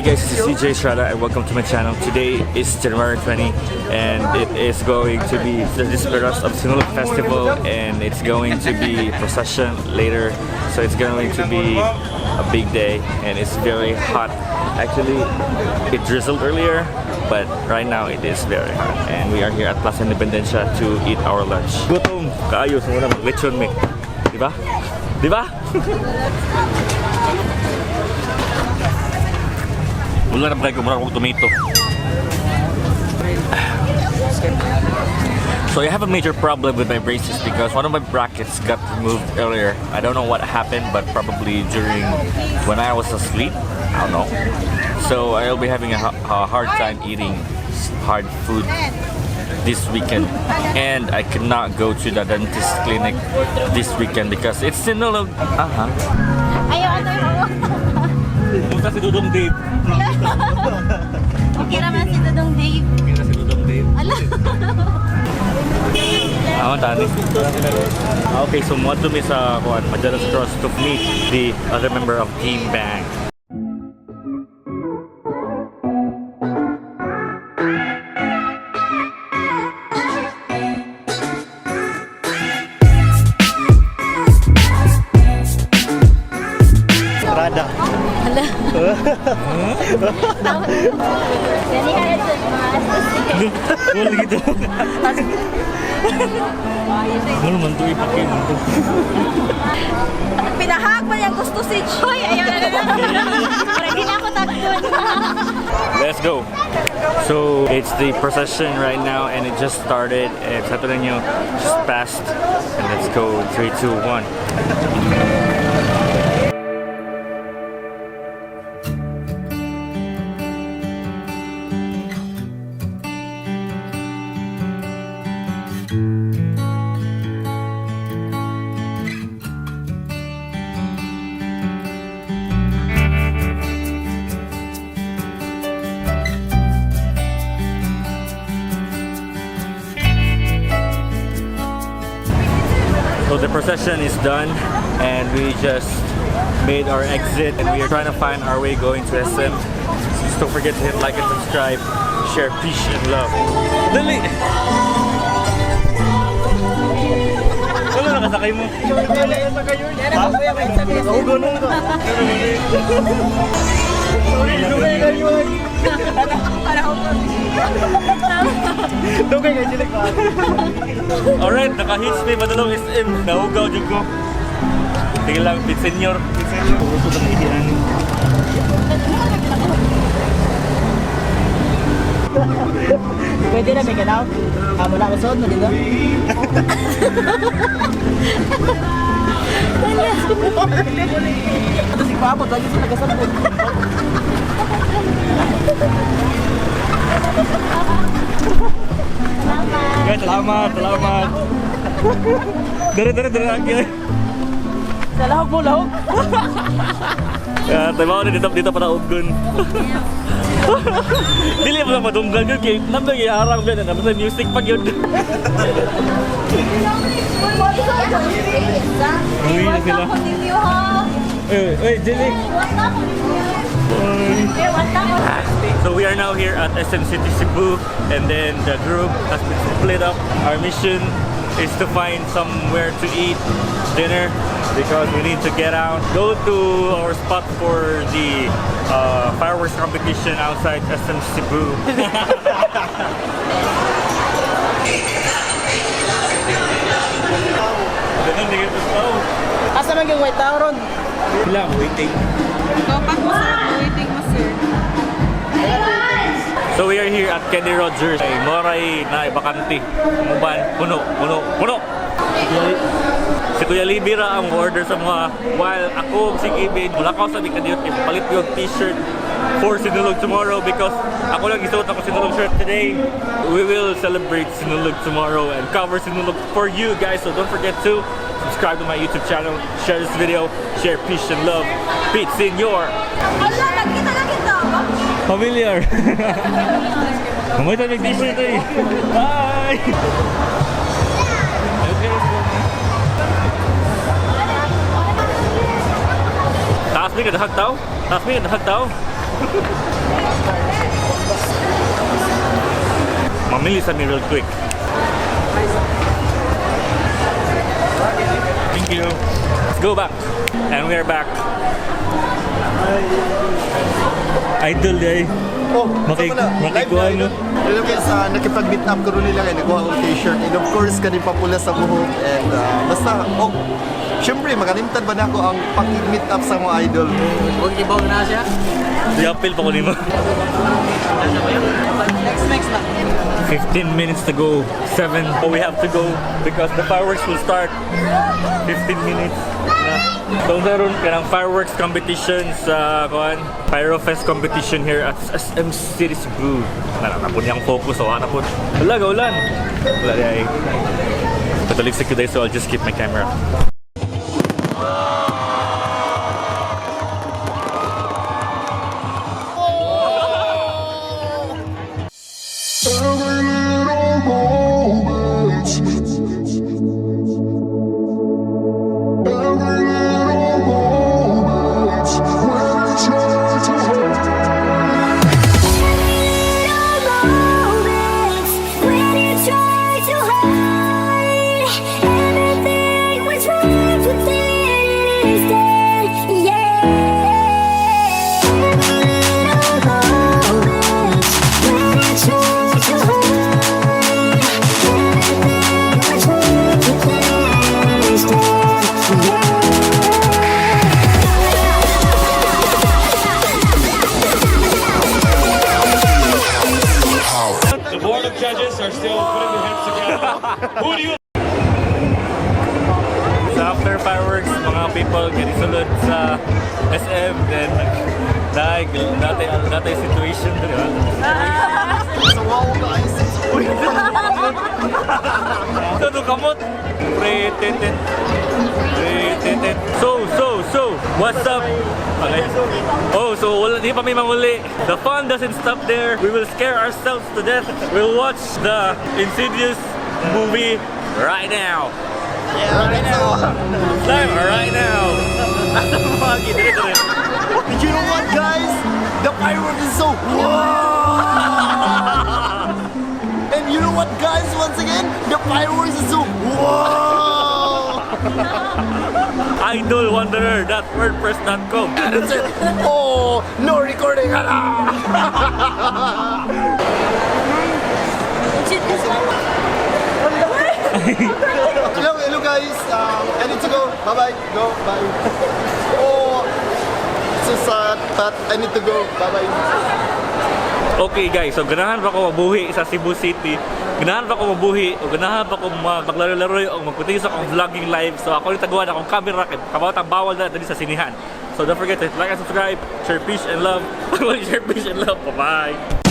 Hey guys, this is CJ Estrada and welcome to my channel. Today is January 20 and it is going to be the Disperas of Sinulog Festival and it's going to be procession later. So it's going to be a big day and it's very hot. Actually, it drizzled earlier, but right now it is very hot. And we are here at Plaza Independencia to eat our lunch. Gutom! Kaayo, muna mag-lechon mi. Diba? Diba? Wala na ba kayo kumurang tomato? So I have a major problem with my braces because one of my brackets got removed earlier. I don't know what happened, but probably during when I was asleep. I don't know. So I'll be having a hard time eating hard food this weekend, and I cannot go to the dentist clinic this weekend because it's Sinulog. Ayaw, ano yung Kumusta si Dudong Dave? Okay naman si Dudong Dave. Kumusta si Dudong Dave? Ala. Ah, tani. Okay, so mo mi sa kuan, Magellan's Cross to meet the other member of Team Bang. Rada. Hala. Dali ka sa mga Wala gitu. Wala man to ipakay man to. Pinahag pa niyang gusto si Hoy, ayaw na na. Parang di na ako tagpon. Let's go. So it's the procession right now and it just started. It's happening just passed. And let's go. 3, 2, 1. So the procession is done and we just made our exit and we are trying to find our way going to SM. Just don't forget to hit like and subscribe, share peace and love. Dali! Wala nakasakay mo. Ako ganun ka. Dugay kayo sila ka. Alright, naka-hits may madalong SM. Nahugaw jud ko. Sige lang, bit senior. Gusto na ihian. Pwede na may ganaw. Amo na ako mo dito. Ito si Papo, lagi sila kasabot. Guys, salamat, salamat. Dere, dere, dere, lagi. Sa lahog mo, lahog. Ya, tayo na dito dito para uggon. Dili mo na madunggan yun kay nandang iharang ba na naman music pag yun. Uwi na sila. Eh, eh, Jelly. So we are now here at SM City Cebu and then the group has been split up. Our mission is to find somewhere to eat dinner because we need to get out, go to our spot for the fireworks competition outside SM Cebu. Asa man yung white tao ron? Lang, waiting. Kapat mo sir, waiting mo sir. So we are here at Kenny Rogers. Ay, Moray na bakante. Muban, puno, puno, puno. Si Kuya Libira ang order sa mga while ako si Gibin, wala ko sa Bicadiot, palit yung t-shirt for Sinulog tomorrow because ako lang isuot ako Sinulog shirt today. We will celebrate Sinulog tomorrow and cover Sinulog for you guys. So don't forget to subscribe to my YouTube channel, share this video, share peace and love. Pete Senior. Ala, nagkita na kita ba? Familiar. Mamay tayo mag-t-shirt eh. Bye! Okay, let's go. Taas mi kadahag tao. Taas mi kadahag tao. Mamili sa mi real quick. Thank you. Let's go back. And we are back. Idol day. Oh, Maki- sama na. Live makikuha, na, no? idol. Hello guys, nakipag-meet up ko rin nila kaya nagkuha ko t-shirt and of course kaning papula sa buhok and basta oh, syempre makalimtan ba na ako ang pag-meet up sa mga idol. Huwag ibaw na siya. Di-appeal pa ko nimo. Next, next na. 15 minutes to go. 7. Oh, we have to go because the fireworks will start 15 minutes na. So meron kanang fireworks competition sa kuan, Pyrofest competition here at SM City Cebu. Wala na po niyang focus o ana po. Wala ga ulan. Wala di ay. But the lipstick today, so I'll just keep my camera. Every little moment. Every little moment when you try to hold. Moments when you try to hide everything was right within is dead. Yeah. Every little moment when you try to hide everything was right within is dead. Yeah. The board of judges are still putting their heads together. Who do you So after fireworks, mga people getting sulod sa SM, then dahil natay natay situation, di ba? So wow guys, it's uy. Ito do kamot. Pre-tetet. Pre-tetet. So, what's up? Okay. Oh, so wala, di pa may manguli. The fun doesn't stop there. We will scare ourselves to death. We'll watch the Insidious movie right now. Yeah, right now. Live right now. Asa mo mga gidire-dire? Did you know what, guys? The fireworks is so wow! And you know what, guys? Once again, the fireworks is so wow! idolwanderer.wordpress.com. That's it. Oh, no recording. Hello, hello guys. I need to go. Bye bye. Go. Bye. Oh, so sad, but I need to go. Bye bye. Okay guys, so ganahan pa ko mabuhi sa Cebu City. Ganahan pa ko mabuhi o ganahan pa ko maglaro-laro o mag-continue sa akong vlogging live. So ako yung taguan akong camera kay kabawat ang bawal na dali sa sinihan. So don't forget to like and subscribe, share peace and love. Share peace and love. Bye-bye.